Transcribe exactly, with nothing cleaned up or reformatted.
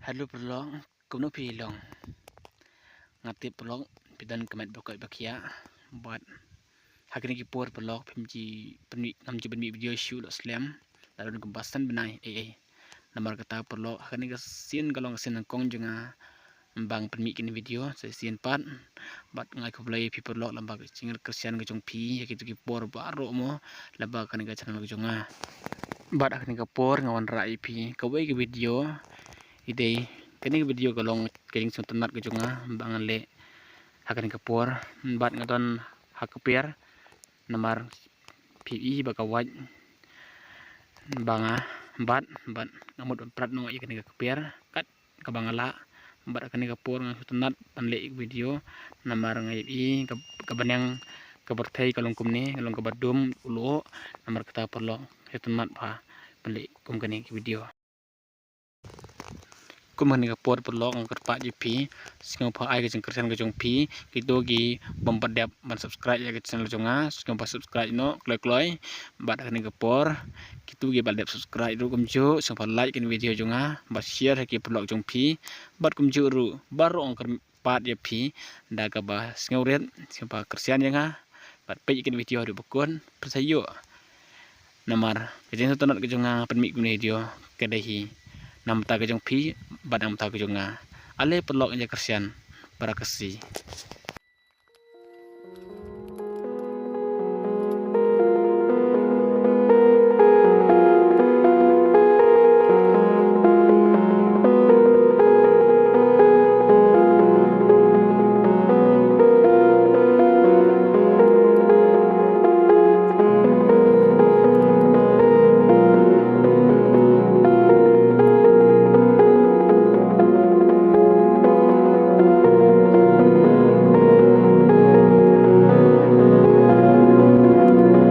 Hello paralok, kumno phi long? Nga tip paralok phi don ka met ba koit ba khiah. Bad ha kine ki por paralok phim ju pynmih, ngam ju pynmih video shuh lok slem. La don kumba san bnai ei ei. Namar kata paralok ha kane ka sien ka long ka sien nyngkong jong nga ba nga pynmih kine video sa shisien pat. Bad nga ai khublei ïa phi paralok lyngba ka jingkyrshan ka jong phi ïa kito ki por baroh mo lyngba kane ka channel ka jong nga. Bad ha kane ka por nga wanrah ïa phi kawei ka video. Ïa dei kane ka video ka long ka jingsngewtynnat ka jong nga ba nga leh ha kane ka por. Bad nga don ha ka pier namar phi i ba ka wait ba nga bat, bad nga mut ban prat noh ïa kane ka pier kat kaba nga lah. Bad ha kane ka por nga sngewtynnat ban leh ïa ka video namar nga ïohi ka, ka bneng ka pyrthei ka long kumne, ka long kaba dum u lyoh. Namar kata paralok sngewtynnat ba ban leh kum kane ka video. Kum ha kane ka por paralok nga kyrpad ïa phi, sngewbha ai ka jingkyrshan ka jong phi, kito ki bym pat dep ban subscribe ïa ka channel jong nga, sngewbha subscribe noh kloi kloi. Bad ha kane ka por kito ki ba la dep subscribe ruh kumjuh sngewbha like kane ka video jong nga bad share ha ki paralok jong phi. Bad kumjuh ruh baroh nga kyrpad ïa phi da kaba sngewrit sngewbha kyrshan ïa nga bad peit ïa kane ka video haduh ba kut, pyrshah ïoh. Namar ka jingsngewtynnat ka jong nga pynmih kane ka video ka dei hi na ka bynta ka jong phi bad na ka bynta ka jong nga. Ale paralok ïa kyrshan para ka si.